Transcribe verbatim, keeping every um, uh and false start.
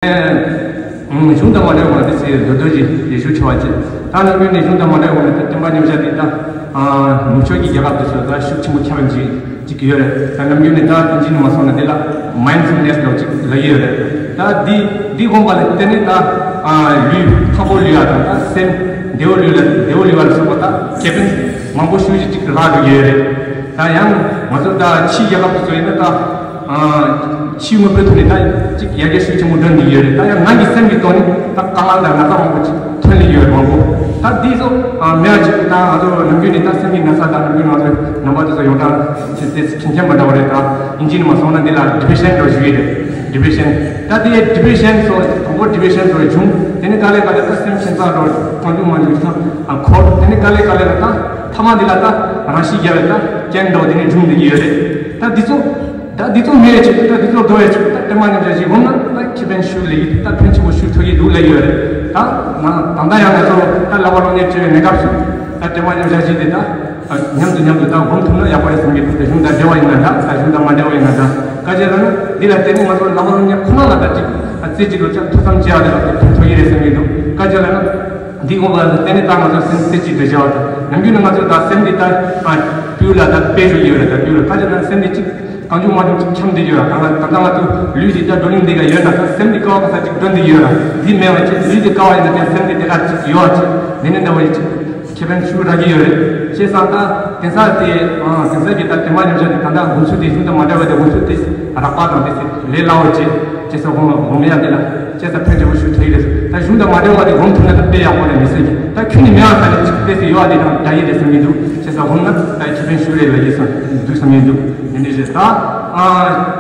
གཞུང་དང་མ་འབྲེལ་བ་དེ་ཚོའི་མདོར་བསྡུས་ཀྱི་ཞུ་ཆོག་པ་ཅིག་ད་ནམ་རྒྱུན་ནས་གཞུང་དང་མ་འབྲེལ་བ་ནས་ད་བསྟན་པ་མཉམ་གཞག་དེ་ད་ནུབ་ཕྱོགས་ཀྱི་རྒྱལ་ཁབ་དེ་ཚོ་ད་ཤུགས་ཆེན་པོ་ཁྱབ་པ་ཅིག་ཅིག་ཡོད་རེད། ད་ནམ་རྒྱུན་ནས་ད་དབྱིན་ཇི་ནས་མ་སོང་ན་དེ་ལ་མའིན་ཌ་ཕུལ་ནེ་སི་ལབ་ཅིག་ལབ་ཀྱི་ཡོད་རེད། ད་འདི་འདི་སྒོམ་པ་ལ་བརྟེན་ནས་ད་ལུས་ཐག་པོ་ལུས་ཡ་དང་ད་སེམས་བདེ་བོ་ལུས་ལ་བདེ་བོ་ལུས་པ་ལ་སོགས་པ་ད་ཁེ་ཕན་མང་པོ་ཞེ་ཅིག་ཅིག་རག་འགྲོ་གི་ཡོད་རེད། ད་ཡང་ང་ཚོ་ད་ཕྱིའི་རྒྱལ་ཁབ་དེ་ཚོ་ཡིན་ན་ད་ཕྱིའི་དངོས་པོའི་ཐོག་ནས་ད་ཅིག་ཡར་རྒྱས་ཤུགས་ཆེན་པོ་འགྲོ་འདི་ཡོད་རེད། ད་ཡང་ནང་གི་སེམས་ཀྱི་ཐོག་ནས་ད་དཀའ་ངལ་དང་ན་ཚ་མང་པོ་ཅིག་ཐོན་ལེ་ཡོད་རེད་མང་པོ། ད་འདི་ཚོ་མེད་པ་ཅིག་ད་ང་ཚོ་ནམ་རྒྱུན་ནས་ད་སེམས་ཀྱི་ན་ཚ་དང་ནམ་རྒྱུན་ང་ཚོའི་ནང་པ་དེ་ཚོ་ཡོངས་གྲགས་ཅིག་དེ་མཁྱེན་མཁྱེན་པ་འདྲ་བོ་རེད། ད་དབྱིན་ཇི་ནས་མ་སོང་ན་འདི་ལ་ཌི་པི་རེ་ཤན་འགྲོ་ཞུ་ཡི་རེད། ཌི་པི་རེ་ཤན་ད་དེ་ཌི་པི་རེ་ཤན་སོགས་དང་པོ་ཌི་པི་རེ་ཤན་སོགས་བྱུང་དེ་ནས་ག་ལེ་ག་ལེ་ད་སེམས་ཁྱད་མཚར་འགྲོ་གང་བྱུང་མ་བྱུང་ཅིག་འཁོར་དེ་ནས་ག་ལེ་ག་ལེ་ལ་ད་ཐ་མ་འདི་ལ་ད་རང་ཤི་རྒྱག་པའི་ད་རྐྱེན་འགྲོ་དེ་ནས་བྱུང་འདི་ཡོད་རེད། ད་འདི་ཚོ་ད་འདི་ཚོ་མེད་ཅིག་ད་འདི་ཚོ་དོར་བའི་ཅིག་ད་བསྟན་པ་མཉམ་གཞག་ཅིག་སྒོམ་ན་ད་ཁེ་ཕན་ཤུགས་ལེན་གྱི་འདུག་ད་ཕན་ཆེན་པོ་ཤུགས་ཐོགས་ཀྱི་འདུག་ལབ་ཡོད་རེད། ད་ང་ད་ལྟ་ཡང་ང་ཚོ་ད་བསླབ་པ་སློབ་གཉེར་བྱེད་པའི་གནས་སྐབས་སུ་ད་བསྟན་པ་མཉམ་གཞག་ཅིག་དེ་ད་མཉམ་དུ་མཉམ་དུ་ད་སྒོམ་ཐུབ་ན་ཡག་པོ་རེད་བསམ་གྱི་འདུག་ད་གཞུང་དང་འབྲེལ་བ་ཡིན་ན་འདྲ་ད་གཞུང་དང་མ་འབྲེལ་བ་ཡིན་ན་འདྲ་སྐད་ཆ་ལ་ན་འདི་ལ་བརྟེན་ནས་ང་ཚོ་བསླབ་པ་སློབ་གཉེར་ཁོ་ན་ལ་ད་ཅིག་རྩེ་གཅིག་ཏུ་ཐུགས་བསམ་བྱེད་ཡག་དེ་ལ་ཕན་ཐོགས་ཀྱི་རེད་བསམ་གྱི་འདུག་སྐད་ཆ་ལ་ན་འདི་སྒོམ་པ་ལ་བརྟེན་ནས་ད་ང་ཚོ་སེམས་རྩེ་གཅིག་ཏུ་བྱེད་པ་དང་ནམ་རྒྱུན་ནས་ང་ཚོ་ད་སེམས་འདི་ད་སྤུས་ལ་ད་དཔེ་ཞུ་གི་ཡོད་རེད། ད་སྤུས་ལ་སྐད་ཆ་ལ་ན་སེམས་འདི་གཅིག་གང་བྱུང་མ་བྱུང་ཅིག་འཁྱམས་བསྡད་ཡོད་ལ། ད་ང་ད་ལྟ་ང་ཚོ་ལུས་འདི་ད་བགྲོ་གླེང་འདི་ག་ཡོད་ན་ད་སེམས་འདི་དཀའ་བ་ཁ་ཚ་ཅིག་སྒྲོན་བསྡད་ཡོད་ལ། འདི་མེད་པ་ཅིག་ལུས་འདི་དཀའ་བ་ཡིན་ན་ཀྱང་སེམས་འདི་དེ་ག་ཅིག་ཡོད་པ་ཅིག་འདི་ནི་འདྲ་བ་ཡིན་ཅིག་ཁེ་ཕན་ཤུགས་རག་གི་ཡོད་རེད། བྱས་ཙང་ད་དེང་སང་དེ་ཨང་དེང་སང་གི་ད་དེ་མ་ཉམས་ཆག་དེ་ད་ལྟ་འོང་ཚུལ་དེ་གཞུང་དང་མ་འབྲེལ་བ་དེ་འོང་ཚུལ་དེ་རགས་པ་དང་དེ་ཚེ་ལས་སླ་བོ་བྱས་བྱས་ཙང་འོང་འོང་མེད་ཡ་དེ་ལ་བྱས་ཙང་ཕན་ཆེ་བོ་ཤུགས་ཐེབས་རེད། ད་གཞུང་དང་མ་འབྲེལ་བ་དེ་འོང་ཐུབ་ན་ད་དཔེ་ཡག་པོ་རེད་མི་སྲིད་ཀྱི། ད་ཁྱོན་ནས་མེད་པ་ད་ནི་ཅིག་དེ་ཚེ་ཡོད་པ་དེ་དང་འདྲ་ཡི་རེད་བསམ་གྱི་འདུག་བྱས་ཙང་འོང་ན་ད་ཁེ་ཕན་ཤུགས་རེད་ལ་ཡིན་བསམ་འདུག་བསམ་གྱི་འདུག་དེ་འདྲ་རེད། ད་ཨ།